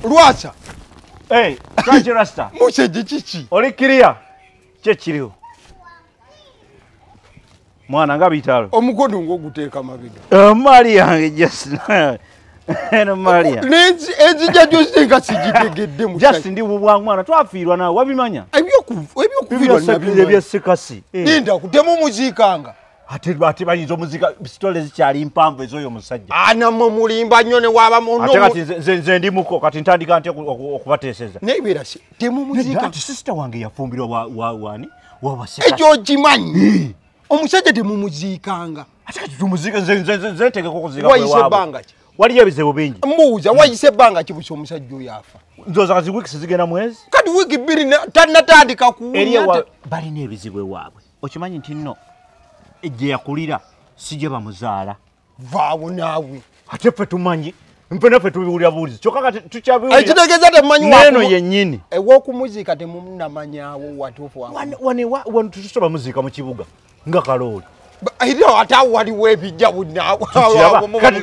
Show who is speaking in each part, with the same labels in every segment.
Speaker 1: Lwasa.
Speaker 2: Hey, Kaji Rasta.
Speaker 1: Musajja kiki?
Speaker 2: Oli kiriya. Kye kiriwo. Mwana nga bitalo.
Speaker 1: Omukono ng'oguteeka mabega.
Speaker 2: Mali yange just. Eno Maria.
Speaker 1: Nenzi enzija gyose nga sigitegedde musajja.
Speaker 2: Just ndi bubwangu mwana twafiirwa nawe wabimanya.
Speaker 1: Ebyokufiirwa nabyo
Speaker 2: ebya Sekasi.
Speaker 1: Linda kutemu muziikanga.
Speaker 2: Ate bayinza omuzika sitole zikyali mpanvu ez'oyo omusajja.
Speaker 1: Namwe mulimba nnyo ne waba muno.
Speaker 2: Ate kati nze ndi muko kati ntandika ntya okubateeseza.
Speaker 1: Naye beera temumuziika.
Speaker 2: Ati sister wange yafumbirwa wani? Wa Sekasi.
Speaker 1: Ekyo okimanyi. Omusajja temumuziikanga.
Speaker 2: Ate kati tumuziika nze ntegeka okuziika
Speaker 1: kwe waabwe. Wayise ebbanga ki?
Speaker 2: Waliyo ebizibu bingi.
Speaker 1: Mbuuza wayise ebbanga ki busi omusajja oyo afa?
Speaker 2: Ndowooza kati wiiki zigenda mwezi.
Speaker 1: Kati wiiki 2 tannatandika kuwunya.
Speaker 2: Balina ebizibu ewaabwe. Okimanyi nti nno gye yakulira si gye bamuzaala.
Speaker 1: Vaawo naawe.
Speaker 2: Ate ffe tumanyi mpe naffe tubiwulira buwulizi kyokka kati tukyabiwulira.
Speaker 1: Ekitegeeza temumanyi
Speaker 2: n'eno yennyini.
Speaker 1: Ew'okumuziika temunnamanyaawo watuufu.
Speaker 2: Wano tusobola muziika mu kibuga nga kalooli.
Speaker 1: Era ate awo waliwo ebijja bunaawo.
Speaker 2: Kati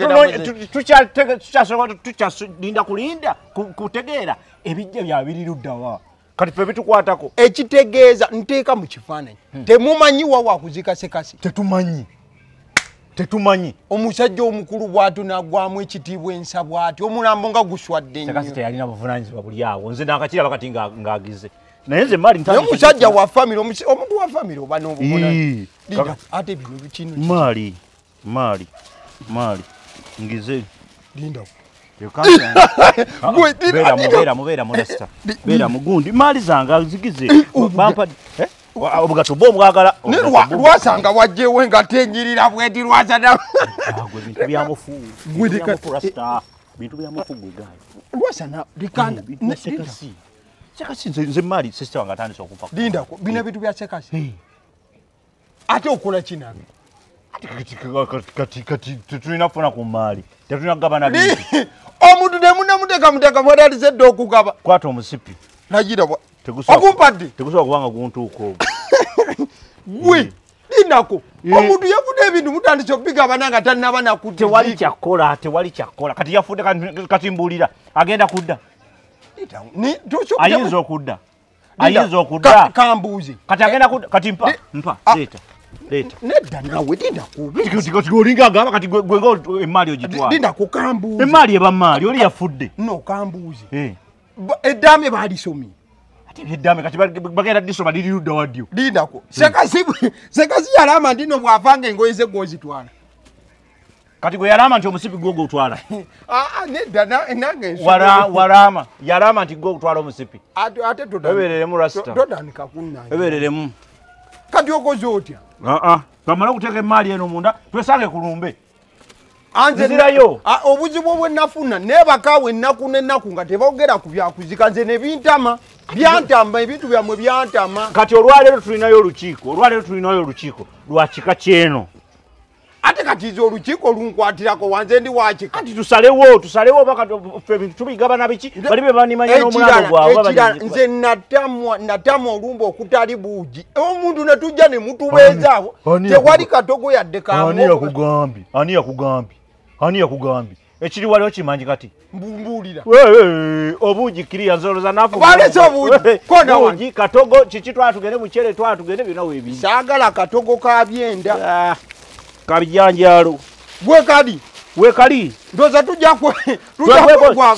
Speaker 2: tukyalinda kulinda kutegeera ebijja bya biri ludda wa. Kati ffe bitukwatako.
Speaker 1: Ekitegeeza nteeka mu kifaananyi. Temumanyi wa wakuziika Sekasi.
Speaker 2: Tetumanyi. Tetumanyi.
Speaker 1: Omusajja omukulu bw'atyo n'aggwamu ekitiibwa ensa bw'atyo omulambo nga guswadde nnyo.
Speaker 2: Sekasi teyalina buvunaanyizibwa buli awo. Nze naakakiraba kati ng'agize. Naye nze mali ntandika.
Speaker 1: Naye omusajja wa famire omuntu wa famire oba n'obuvunaanyizibwa. Ate bino kino.
Speaker 2: Mali mali mali ngize.
Speaker 1: Linda.
Speaker 2: Beera mu Rasta. Beera mu gundi. Mali zange zigize. Bampa obugato bwo mwagala.
Speaker 1: Lwasanga wajjewo nga tenyirira bweti Lwasa na.
Speaker 2: Gwe bintu bya mufu. Gwe bintu bya mufu gwe gayo.
Speaker 1: Lwasa na likanda.
Speaker 2: Sekasi. Sekasi nze mali sister wange atandise okufa.
Speaker 1: Linda bino bintu bya Sekasi. Ate okola kinabe.
Speaker 2: Kati kati tetulina kufuna ku maali. Tetulina kugabana bintu.
Speaker 1: Omuntu ne munnamuteeka muteeka mwatandise dda okugaba.
Speaker 2: Kwata omusipi.
Speaker 1: Nagira bwa. Okumpadde.
Speaker 2: Tegusobola kubanga guntuuka ogwo.
Speaker 1: Gwe lindako. Omuntu yafudde ebintu mutandise okubigabana nga tannaba nakudda.
Speaker 2: Tewali kyakukola, tewali kyakukola. Kati yafudde kati mbuulira. Agenda kudda. Ayinza okudda. Ayinza okudda.
Speaker 1: Kambuuze.
Speaker 2: Kati agenda kudda. Kati mpa. Mpa. Leeta. Leeta.
Speaker 1: Nedda naawe linda ku.
Speaker 2: Kati olinga agamba kati gwe nga emaali ogitwala.
Speaker 1: Linda ku kambuuze.
Speaker 2: Emaali eba maali oli yafudde.
Speaker 1: No kambuuze. Eddaame baalisomye.
Speaker 2: Ate eddaame kati bagenda disoma liri ludda wa ddyo.
Speaker 1: Lindako. Sekasi yalama nti nno bw'afanga engoye ze gw'ozitwala.
Speaker 2: Kati gwe yalama nti omusipi gwo gw'otwala.
Speaker 1: Nedda nange nsobola.
Speaker 2: Walama. Yalama nti gwe ogutwala omusipi.
Speaker 1: Ate
Speaker 2: Ebeereremu Rasta.
Speaker 1: Totandika kunnange.
Speaker 2: Ebeereremu.
Speaker 1: Kati okoze otya?
Speaker 2: Twamala okuteeka emaali eno munda twesange ku lumbe.
Speaker 1: Nzirayo. Obuzibu bwe nafuna neebakaawo ennaku n'ennaku nga teboogera ku byakuzika nze ne bintama. Byantama ebintu byammwe byantama.
Speaker 2: Kati olwaleero tulinayo olukiiko. Olwaleero tulinayo olukiiko lwa kika ky'eno.
Speaker 1: Ate kati nze olukiiko lunkwatirako wanze ndi wa kika.
Speaker 2: Kati tusalewo tusalewo oba kati ffe ebintu tubigabana biki bali be banimanya n'omulambo gwabwe.
Speaker 1: Nze natamwa olumbe okutali buugi. Omuntu ne tujja ne mutubeezaawo. Tewali katogo yadde kamu.
Speaker 2: Ani yakugambye? Ani yakugambye? Ani yakugambye? Ekiri wali okimanyi kati?
Speaker 1: Mbuulira.
Speaker 2: Obuugi kiriya nzoloza nafu.
Speaker 1: Balese obuugi. Kona
Speaker 2: buugi katogo kiki twala tugende mukyere twala tugende byonna weebiri.
Speaker 1: Saagala katogo ka byenda.
Speaker 2: Kabijanjalo.
Speaker 1: Gwe kali.
Speaker 2: We kali.
Speaker 1: Ndoza tujja kwa.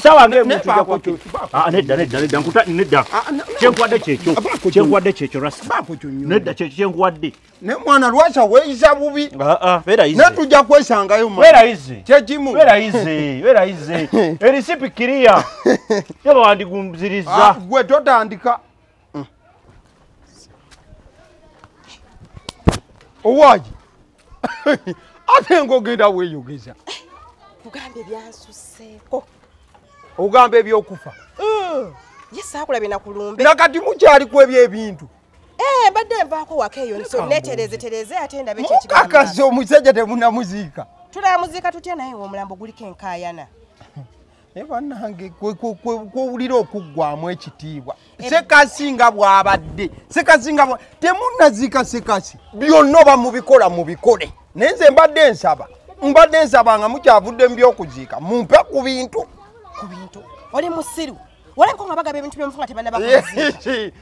Speaker 2: Sawa nge tujja kwa. Nedda nedda nedda nkuta nedda. Kyenkwadde kyekyo. Kyenkwadde kyekyo Rasta. Nedda kyekyo kyenkwadde.
Speaker 1: Ne mwana Lwasa weeyisa bubi.
Speaker 2: Beera ize.
Speaker 1: Ne tujja kwesangayo mwana.
Speaker 2: Beera ize.
Speaker 1: Kyekimu.
Speaker 2: Beera ize. Beera ize. Erisipi kiriya. Yaba wandigumziriza.
Speaker 1: Gwe totandika. Owaji. Ate ng'ogenda weeyogeza.
Speaker 3: Kugamba ebyansuseeko.
Speaker 1: Ogamba ebyokufa.
Speaker 3: Ye saakulabye na kulumbe.
Speaker 1: Nakati mukyali ku ebyo ebintu.
Speaker 3: Mbadde nvaako waka eyo nso neetereze tereze ate ndabe ki ekigamba.
Speaker 1: Mukakase omusajja temunnamuziika.
Speaker 3: Tulamuziika tutya naye ng'omulambo guliko enkaayana.
Speaker 1: Naye bannange kwowulira okuggwamu ekitiibwa. Sekasi nga bw'abadde. Sekasi nga temunnaziika Sekasi. Byonna oba mubikola mubikole. Naye nze mbadde nsaba. Mbadde nsaba nga mukyavudde mu by'okuziika mumpe ku bintu.
Speaker 3: ku bintu. Oli musiru. Walabika nga bagaba ebintu by'omufu nga tebannaba kuziika.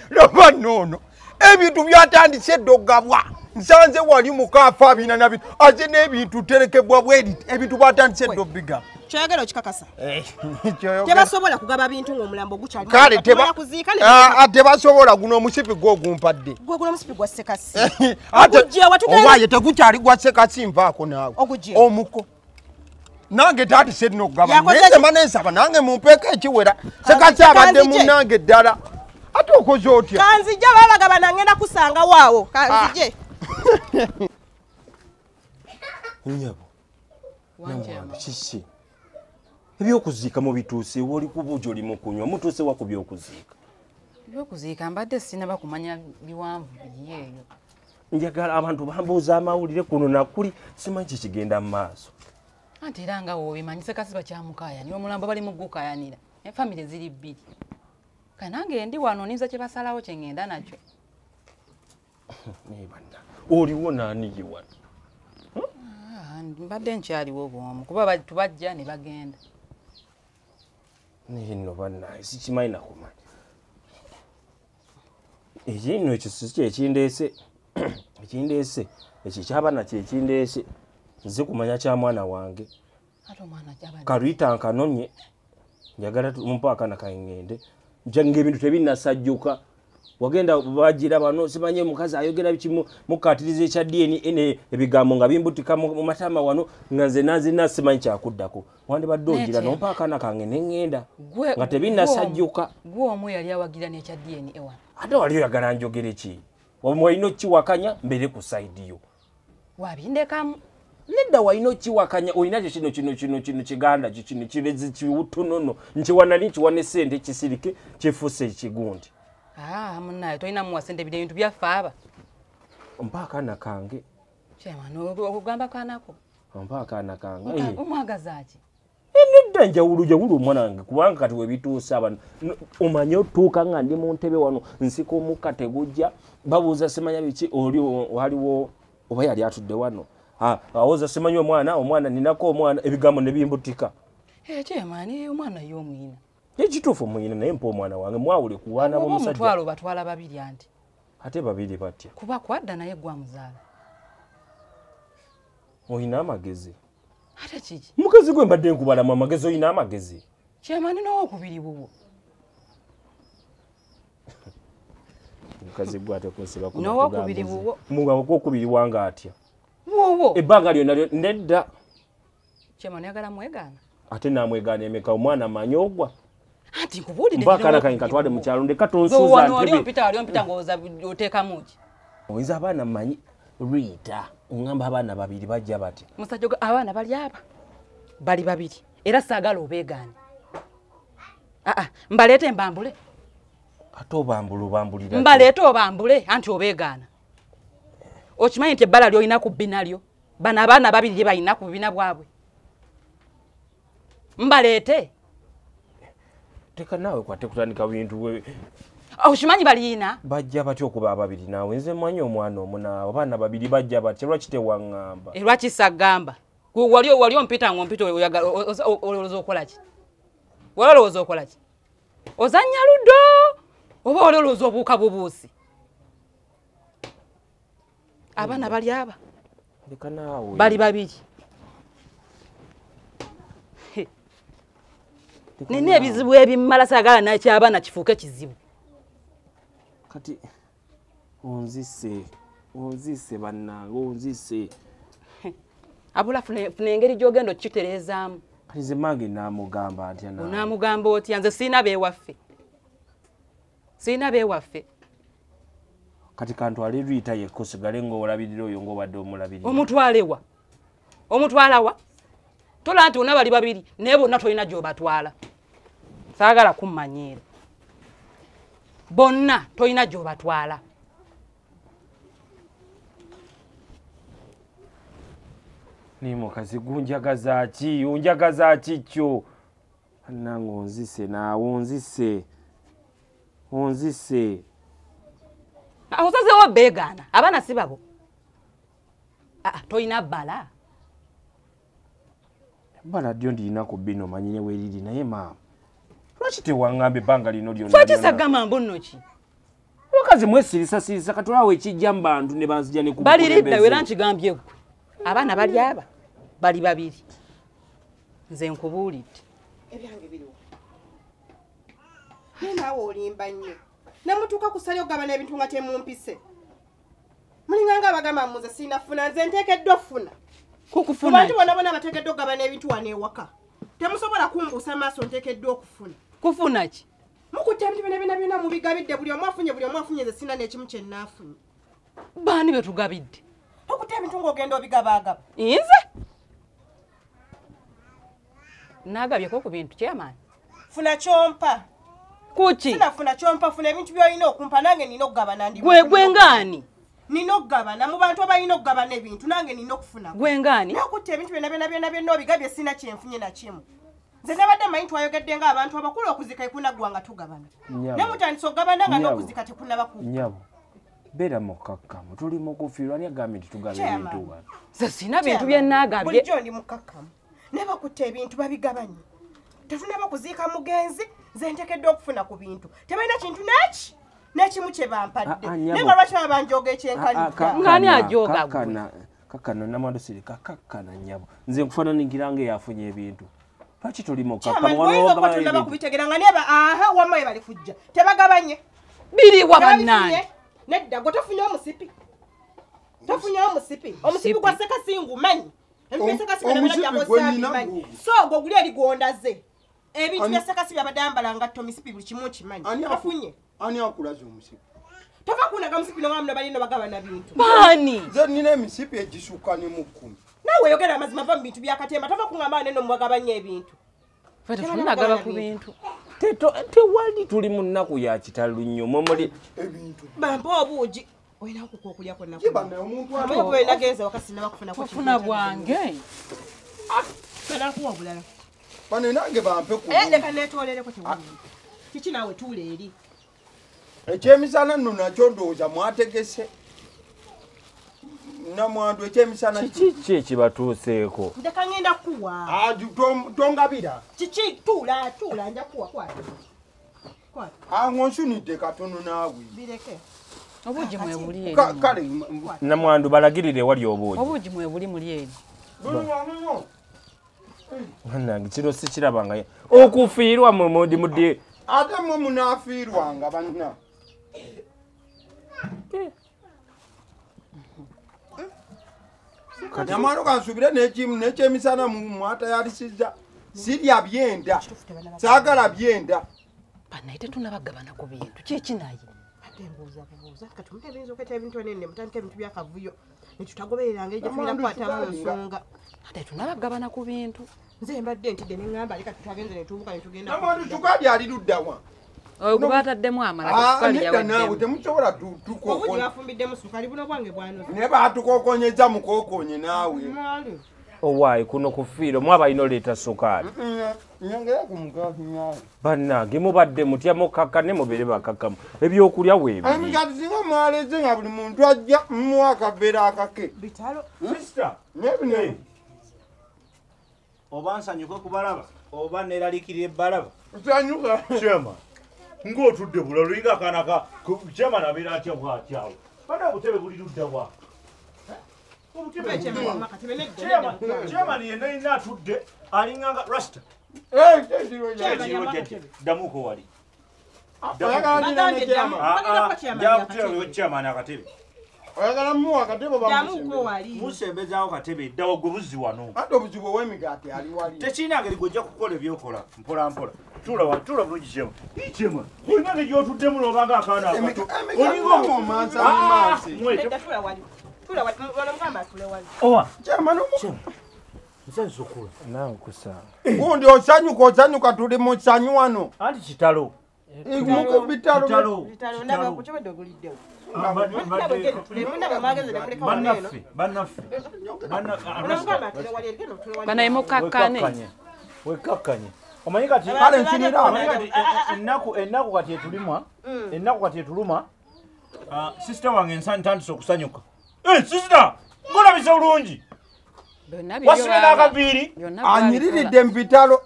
Speaker 1: Laba nno ebintu byatandise edda okugabwa. Nsanze wali mukaafa abina na bintu ate n'ebintu terekebwa bweri ebintu batandise edda okubigaba.
Speaker 3: Kyoyagala okikakasa? Tebasobola kugaba bintu ng'omulambo gukyali.
Speaker 1: Kale tebasobola guno omusipi gwo gumpadde.
Speaker 3: Gwe guno omusipi gwa Ssekasi.
Speaker 1: Owaye tegukyali gwa Ssekasi nvaako naawe. Omuko. Nange tatise nno okugaba. Naye mba nensaba nange mumpeeko ekiwera. Ssekasi abadde munnange ddala. Ate okoze otya?
Speaker 3: Kanzijje babagaba ngenda kusanga waawo. Kanzijje.
Speaker 4: Nnyabo. Kiki? Ebyokuziika mubituuse woli kubuuja oli mu kunywa mutuuse wa ku byokuziika?
Speaker 5: Ebyokuziika mbadde sinnaba kumanya biwanvu biri eyo.
Speaker 4: Njagala abantu bambuuza amawulire kuno nakuli simanyi kikigenda mu maaso.
Speaker 5: Anti era nga w'obimanyi Ssekasi bakyamukaayanira omulambo bali mu gukaayanira efamire ziri bbiri. Kale nange ndi wano ninza kye basalawo kye ŋŋenda nakyo.
Speaker 4: Naye banna oliwo naani ye wano?
Speaker 5: Mbadde nkyaliwo bwomu kuba tubajja ne bagenda.
Speaker 4: Naye nno bannaye sikimanyi nakumanya. Ekyo nno ekyo si kyekindeese ekindeese ekyo ekyabaana kyekindeese nze kumanya kya mwana wange. Kaluyita nkanonye njagala mumpe akaana kange ŋŋende nga ebintu tebinnasajjuka. Wagenda bagira bano simanyi omukazi ayogera bikimu mukaatiriza ekya DNA ebigambo nga bimbutika mu matama wano nga nze nanzina simanyi kyakuddako. Wandibadde ogira nompa akaana kange ne ŋŋenda nga tebinnasajjuka.
Speaker 5: Gwe omu yali awagira n'ekya DNA wano.
Speaker 4: Ate wali oyagala njogere ki? Walina okkiwakanya mbeere ku sayidi yo.
Speaker 5: Wabindekamu.
Speaker 4: Nedda walina okkiwakanya olina kyo kino kino kino kino kiganda kino kirezi kiwutunono nkiwa nali nkiwa ne ssente kisirike kifuuse ekigundi.
Speaker 5: Munnaye tolina muwa ssente bino ebintu byaffe aba.
Speaker 4: Mpa akaana kange.
Speaker 5: Kyemano okugamba kaanako?
Speaker 4: Mpa akaana kange.
Speaker 5: Omwagaza ki?
Speaker 4: Nedda njawulo jawulo omwana wange kubanga kati webituuse abantu omanye otuuka nga ndi mu ntebe wano nsika omukka tegujja babuuza simanya biki oli waliwo oba yali atudde wano awoza simanyi omwana ninako omwana ebigambo ne bimbutika.
Speaker 5: Kyemani omwana ye omuyina.
Speaker 4: Ekituufu omuyina naye mpa omwana wange mwawule ku baana b'omusajja.
Speaker 5: Omutwalo batwala babiri anti.
Speaker 4: Ate babiri batya?
Speaker 5: Kuba kwadda naye gwamuzaala.
Speaker 4: Oyina amagezi.
Speaker 5: Ate kiki?
Speaker 4: Mukazi gwe mbadde nkubalamu amagezi oyina amagezi.
Speaker 5: Kyemani n'owokubiri bubwo.
Speaker 4: Mukazi gwe ate kunsiba ku
Speaker 5: n'owokubiri bubwo.
Speaker 4: Owokubiri wange atya?
Speaker 5: Wuwo.
Speaker 4: Ebbanga lyonna nedda.
Speaker 5: Kyemani oyagala mwegaana?
Speaker 4: Ate naamwegaana emeka omwana amanyi ogwa.
Speaker 5: Anti nkubuulidde
Speaker 4: mpa akaana kange katwale mu kyalo ndeka tonsuuza ntebe.
Speaker 5: Wali ompita ng'owooza oteekamu ki?
Speaker 4: Oyinza abaana mmanyi Rita oŋŋamba abaana babiri bajja batya?
Speaker 5: Musajja abaana bali aba bali babiri era saagala obeegaane. Mbaleete mbambule.
Speaker 4: Ate obambula obambulira.
Speaker 5: Mbaleete obambule anti obeegaana. Okimanyi nti ebbala ly'olina ku bbina lyo bano abaana babiri lye balina ku bubina bwabwe. Mbaleete.
Speaker 4: Teka naawe kwate kutandika bintu.
Speaker 5: Okimanyi balina?
Speaker 4: Bajja batya okuba ababiri naawe nze mmanyi omwana omu naawe abaana babiri bajja batya lwaki tewaŋŋamba?
Speaker 5: Lwaki saggamba? Wali ompita ng'ompita olowooza okola ki? Wali olowooza okola ki? Ozannya ludo oba wali olowooza obuuka bubuusi? Abaana bali aba.
Speaker 4: Leka naawe.
Speaker 5: Bali babiri. Nina ebizibu ebimala saagala n'ekyabaana kifuuke kizibu.
Speaker 4: Kati onzise bannange onzise.
Speaker 5: Abula funa engeri gy'ogenda okukitereezaamu.
Speaker 4: Kati nze mange naamugamba atya naawe?
Speaker 5: Onaamugamba otya? Nze sirina beewaffe. Sirina beewaffe.
Speaker 4: Kati kantwale Rita yekka osigale ng'olabirira oyo ng'obadde omulabirira.
Speaker 5: Omutwale wa? Omutwala wa? Tola nti bonna bali babiri naye bonna tolina gy'obatwala. Saagala kummanyiira. Bonna tolina gy'obatwala.
Speaker 4: Naye mukazi gunjagaza ki? Onjagaza ki kyo? Nange onzise naawe onzise. Onzise.
Speaker 5: Osazeewo beegaana abaana si babo. Tolina bbala.
Speaker 4: Ebbala ddyo ndirina ku bino manyine weeriri naye maama. Lwaki tewaŋŋamba ebbanga lino lyonna?
Speaker 5: Lwaki sagamba mbu nno ki?
Speaker 4: Abakazi mwesirisasirisa katulaawo ekijja mu bantu ne banzija ne ku
Speaker 5: Baliridda era nkigambye ggwe. Abaana bali aba bali babiri. Nze nkubuulidde.
Speaker 3: Ebyange biriwo. Naye naawe olimba nnyo. Namutuuka ku ssale okugabana ebintu nga temumpise. Mulinganga abagamba mmuze sinafuna nze nteekeddwa okufuna.
Speaker 5: Kukufuna.
Speaker 3: Abantu bonna bonna bateekeddwa okugabana ebintu wano ewaka. Temusobola kumbuusa maaso nteekeddwa okufuna.
Speaker 5: Kufuna ki?
Speaker 3: Mukutte ebintu byonna byonna byonna mubigabidde buli omu afunye nze sirina n'ekimu kye nnaafunye.
Speaker 5: Baani be tugabidde?
Speaker 3: Okutte ebintu ng'ogenda obigabaagaba.
Speaker 5: Nze? Naagabyeko ku bintu chairman.
Speaker 3: Funa kyompa.
Speaker 5: Kuki?
Speaker 3: Sinafuna kyompa, funa ebintu by'olina okumpa nange nina okugabana ndi.
Speaker 5: Gwe ngaani?
Speaker 3: Nina okugabana mu bantu abalina okugabana ebintu nange nina okufuna.
Speaker 5: Gwe ngaani?
Speaker 3: Nakutte ebintu byonna byonna byonna byonna obigabye sina kyenfunye na kimu. Nze nabadde mmanyi twayogedde ng'abantu abakulu okuzika ekunaggwa nga tugabana. Naye mutandise okugabana nga n'okuzika tekunnaba kuggwa.
Speaker 4: Nnyabo, beera mukkakkamu, tuli mu kufiirwa, ani agambye nti tugaba ebintu wano?
Speaker 5: Nze sina bintu bye nnaagabye.
Speaker 3: Bulijjo ndi mukkakkamu. Naye bakutte ebintu babigabanye. Tetunnaba kuziika mugenzi, nze nteekeddwa okufuna ku bintu. Tebalina kintu naki? N'ekimu kye bampadde. Naye nga lwaki baba banjooga ekyenkanidde?
Speaker 5: Ng'ani ajooga ggwe?
Speaker 4: Kakkana namwandu sirika, kakkana nnyabo. Nze nkufaananira ng'eyafunye ebintu. Lwaki tuli mukkakkamu?
Speaker 3: Oyinza okuba tonnaba kubitegeera nga neba aha wamma we bali kujja. Tebagabanye.
Speaker 5: Biriwa bannange.
Speaker 3: Nedda gwe tofunye omusipi. Tofunye omusipi. Omusipi gwa Sekasingu manyi. Ebintu bya Ssekasi byonna byonna so ogwo guli eri gwondaze. Ebintu bya Ssekasi byabadde ayambala ngatto misipi buli kimu nkimanyi. Tofunye.
Speaker 1: Ani akulaze omusipi?
Speaker 3: Tova kunaga musipi n'owamu balina bagabana bintu.
Speaker 5: Baani?
Speaker 1: Nze nnina emisipi egisukka ne mu 10.
Speaker 3: Naawe yogera amazima va mu bintu bya katemba tova kuŋŋamba neno mubagabanya ebintu.
Speaker 5: Ffe tetunnagaba ku bintu.
Speaker 4: Tewali tuli mu nnaku ya kitalo nnyo mwe muli
Speaker 1: ebintu.
Speaker 3: Bampa obuugi. Olina okuka okulya kwonna.
Speaker 1: Kiba naye omuntu
Speaker 3: ate bwe nagenze waka sinnaba kufuna ku
Speaker 5: Kufuna bwange.
Speaker 3: Nakuwa obulala.
Speaker 1: Bano nange bampe ku.
Speaker 3: Leka neetoolereko tewali. Kiki naawe tuula eri.
Speaker 1: Ekyemisana nno nakyo ndowooza mwategese. Namwandu ekyemisana
Speaker 4: kiki ki ekibatuuseeko?
Speaker 3: Ndeka ngenda kuwa.
Speaker 1: Tongabira.
Speaker 3: Kiki tuula tuula nja kuwa kwata. Kwata.
Speaker 1: Ngonsunidde katono naawe.
Speaker 3: Bireke.
Speaker 5: Obuugi mwebuli eri.
Speaker 1: Kale
Speaker 4: namwandu balagirire wali obuugi.
Speaker 5: Obuugi mwebuli muli eri.
Speaker 4: Bannange kino sikirabanga okufiirwa mmwe mundi mudde.
Speaker 1: Ate mmwe munaafiirwanga banna. Namwandu kansuubire n'ekyemisana mwatayalisizza. Sirya byenda. Saagala byenda.
Speaker 5: Bannaye tetunnabagabana ku bintu. Kiki naye?
Speaker 3: Mbuuza bubuuza kati omuntu ayinza okweta ebintu enene mutandika ebintu byakavuyo ne tutagoberera ngeri gye tulina kukwatamu nsonga.
Speaker 5: Ate tunnabagabana ku bintu.
Speaker 3: Nze mbadde ntidde ne ŋŋamba leka tutagenze ne tubuuka ne tugenda.
Speaker 1: Namwandu sukaali ali ludda wa?
Speaker 5: Oyo gwe baataddemu amala sukaali
Speaker 1: yaweddemu. Naawe temusobola
Speaker 3: Obuugi bafumbiddemu sukaali buno bwange bwanoze.
Speaker 1: Naye baatukookoonyezza mukookoonye naawe.
Speaker 4: Owaayi kuno kufiirwa mwe abalina oleeta sukaali.
Speaker 1: Nyongera ku mugaati naawe.
Speaker 4: Bannange mubadde mutya mukkakkane mubeere bakakkamu. Ebyokulya weebiri.
Speaker 1: Emigaati singa mwaleze nga buli muntu ajja mmuwa akaveera akake.
Speaker 3: Bitalo.
Speaker 2: Sister.
Speaker 1: Nebino.
Speaker 2: Oba nsanyuke kubalaba oba neeraliikirira ebbalaba.
Speaker 1: Nsanyuka.
Speaker 2: Chairman. Ng'otudde bulala olinga akaana ka chairman abeera atya bw'ati awo. Bana obutebe buli ludda wa? Chairman yenna yenna atudde alinganga rasta. Ddamuko wali. Chairman akatebe.
Speaker 1: Oyagala mmuwa akatebe oba
Speaker 2: musembezaawo katebe ddawo gwe buzzi wano.
Speaker 1: Ate obuzibu ow'emigaati ali wali.
Speaker 2: Tekirina ngeri gw'ojja kukola ebyokola mpola mpola. Tuula tuula bulungi chairman. Chairman, olina engeri gy'otuddemu n'obanga akaana akato.
Speaker 1: Olinga omansa mu
Speaker 3: Nedda tuula wali. Tuula wali. Wano mugamba atule wali.
Speaker 2: Owa.
Speaker 1: Chairman
Speaker 2: nsanze okula.
Speaker 4: Naawe nkusanga.
Speaker 1: Gundi osanyuka osanyuka tuli mu ssanyu wano.
Speaker 2: Anti kitalo.
Speaker 1: Bitalo.
Speaker 3: Bitalo ndaba ku kyobadde oguliddewo.
Speaker 2: Bannaffe bannaffe.
Speaker 5: Banaye mukkakkane.
Speaker 2: Wekkakkanye. Omanyi kati
Speaker 1: kale nsunira.
Speaker 2: Ennaku kati etulimwa. Ennaku kati etuluma. Sister wange ntandise okusanyuka. Sister, ngolabise bulungi. Wasibye n'akaviiri.
Speaker 1: Anyiriridde mu bitalo.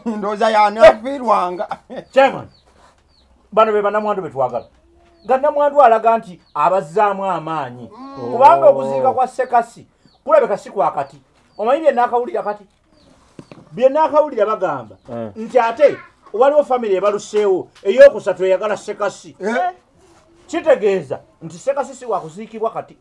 Speaker 1: Ndowooza y'anaafiirwanga.
Speaker 2: Chairman, bano be bannamwandu be twagala. Nga nnamwandu alaga nti abazzaamu amaanyi. Kubanga okuziika kwa Ssekasi kulabika si kwa kati. Omanyi bye naakawulira kati? Bye naakawulira bagamba nti ate waliwo famire ebaluseewo ey'okusatu eyagala Ssekasi. Kitegeeza nti Ssekasi si wakuziikibwa kati.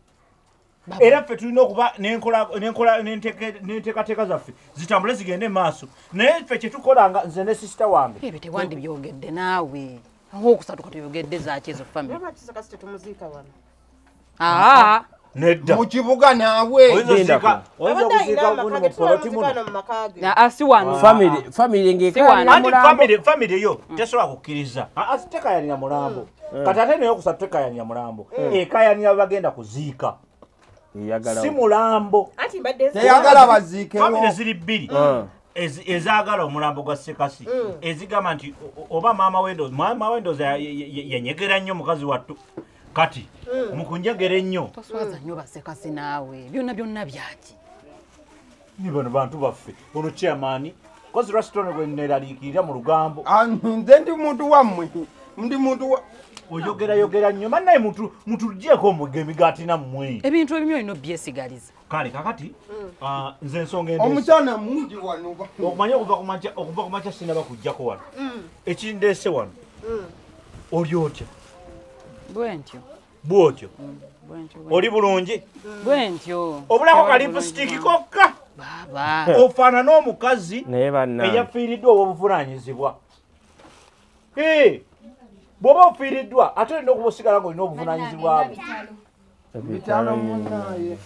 Speaker 2: Era ffe tulina okuba n'enkola n'enteekateeka zaffe zitambule zigende maaso. Naye ffe kye tukola nga nze ne sisita wange.
Speaker 5: Ebyo tewandibyogedde naawe. Owokusatu katuyogedde zaaki ezo famire?
Speaker 3: Lwaki Ssekasi tetumuziika wano?
Speaker 2: Nedda.
Speaker 1: Mu kibuga naawe.
Speaker 2: Oyinza okuziika guno mu poloti muno.
Speaker 5: Si wano.
Speaker 4: Famire ng'ekayanira mulambo.
Speaker 2: Anti famire yo tesobola kukkiriza. Tekayanira mulambo. Kati ate n'eyokusatu tekayanira mulambo. Ekayanira bagenda kuziika. Si mulambo.
Speaker 1: Teyagala baziikewo.
Speaker 2: Famire ziri bbiri. Ezaagala omulambo gwa Ssekasi. Ezigamba nti oba maama w'endoozi yanyegera nnyo mukazi wattu. Kati mukunjagera ennyo.
Speaker 5: Toswaza nnyo ba Ssekasi naawe. Byonna byonna byaki?
Speaker 2: Ni bano bantu baffe. Ono chairman kozi restaurant gwe neeraliikirira mu lugambo.
Speaker 1: Nze ndi muntu wammwe. Ndi muntu wa
Speaker 2: oyogera nnyo bannaye mutugyeko emigaati nammwe.
Speaker 5: Ebintu ebimu olina obyesigaliza.
Speaker 2: Kale kakati nze ensonga endeese.
Speaker 1: Omukyana mungi wano.
Speaker 2: Okumanya okuva ku makya sinnaba kujjako wano. Ekindeese wano. Oli otya?
Speaker 5: Bwentyo.
Speaker 2: Bwotyo. Oli bulungi?
Speaker 5: Bwentyo.
Speaker 2: Obulako ka lipstick kokka.
Speaker 5: Baba.
Speaker 2: Ofaanana omukazi eyafiiriddwa obw'obuvunaanyizibwa. Bw'oba ofiiriddwa ate olina okuba osigala ng'olina obuvunaanyizibwa bwo.
Speaker 1: Bitalo munnaye.